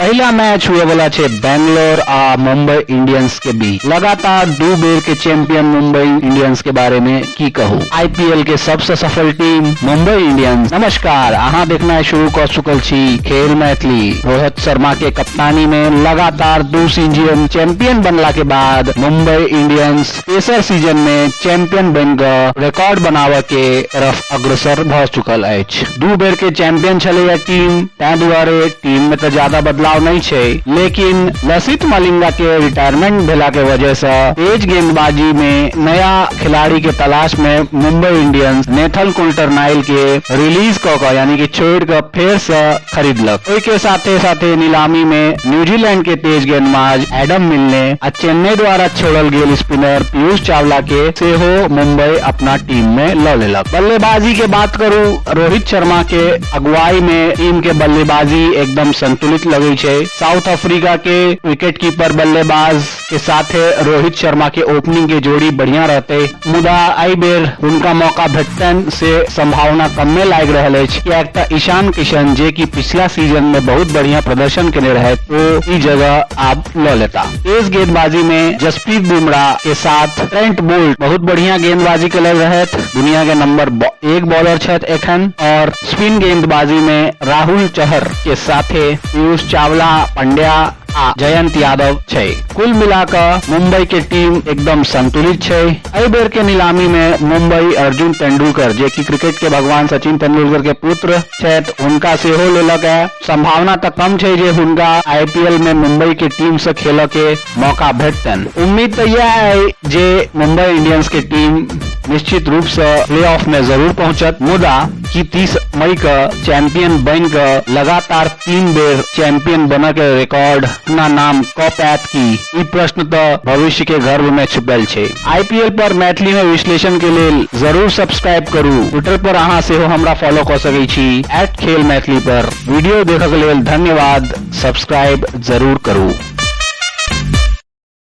पहिला मैच हुए वाला छै बेंगलोर आ मुंबई इंडियंस के बीच। लगातार 2 बेर के चैंपियन मुंबई इंडियंस के बारे में की कहू, आईपीएल के सबसे सफल टीम मुंबई इंडियंस। नमस्कार, अहाँ देखना शुरू कर चुकल छी खेल मैथिली। रोहित शर्मा के कप्तानी में लगातार 2 सीजन चैंपियन बनला के बाद मुंबई इंडियंस तेसर सीजन में चैंपियन बन कऽ रिकॉर्ड बनाबऽ के तरफ अग्रसर भऽ चुकल अछि। 2 बेर के चैंपियन छलैया टीम, ताहि दुआरे टीम में तऽ ज्यादा बदलाव नहीं छै, लेकिन लसित मलिंगा के रिटायरमेंट भेला के वजह से तेज गेंदबाजी में नया खिलाड़ी के तलाश में Mumbai Indians Nathan Coulter Nile के रिलीज कऽ कऽ यानी कि छोड़ कऽ फेर से खरीदलक। ओहि के साथे साथे नीलामी में न्यूजीलैंड के तेज गेंदबाज एडम मिलने आ चेन्नई द्वारा छोड़ल गेल स्पिनर पीयूष चावला के सेहो मुंबई अपना टीम में ल लेलक। बल्लेबाजी के बात करू, रोहित शर्मा के अगुवाई में टीम के बल्लेबाजी एकदम संतुलित लगे छै। साउथ अफ्रीका के विकेट कीपर बल्लेबाज के साथे रोहित शर्मा के ओपनिंग के जोड़ी बढ़िया रहते, मुदा एहि बेर हुनका मौका भेटतनि से संभावना कमे लागि रहल अछि, किएक तऽ ईशान किशन जे कि पिछला सीजन में बहुत बढ़िया प्रदर्शन केने रहथि ओ ई जगह आब ल लेता। तेज गेंदबाजी में जसप्रीत बुमराह के साथ ट्रेंट बोल्ट बहुत बढ़िया गेंदबाजी केले रहथि, दुनिया के नंबर 1 बॉलर छथि एखन। और स्पिन गेंदबाजी में राहुल चहर के साथे पीयूष चावला, पंड्या आ जयंत यादव छै। कुल मिला कऽ मुंबई के टीम एकदम संतुलित छै। एहि बेर के नीलामी में मुंबई अर्जुन तेंदुलकर जे कि क्रिकेट के भगवान सचिन तेंदुलकर के पुत्र छथि हुनका सेहो लेलक है। संभावना तऽ कम छै जे हुनका आईपीएल में मुंबई के टीम से खेलऽ के मौका भेटतनि। उम्मीद तऽ इएह है जे मुंबई इंडियंस के टीम निश्चित रूप से प्ले ऑफ में जरूर पहुंचत, मुदा कि 30 मई के चैंपियन बन के लगातार 3 बेर चैंपियन बन के रिकॉर्ड अपना नाम क पायत की, ई प्रश्न तो भविष्य के गर्भ में छुपल छै। आईपीएल पर मैथिली में विश्लेषण के लेल जरूर सब्सक्राइब करू। ट्विटर पर अहाँ सेहो हमरा फॉलो क सकै छी @खेलमैथिली पर। वीडियो देखक लेल धन्यवाद, सब्सक्राइब जरूर करू।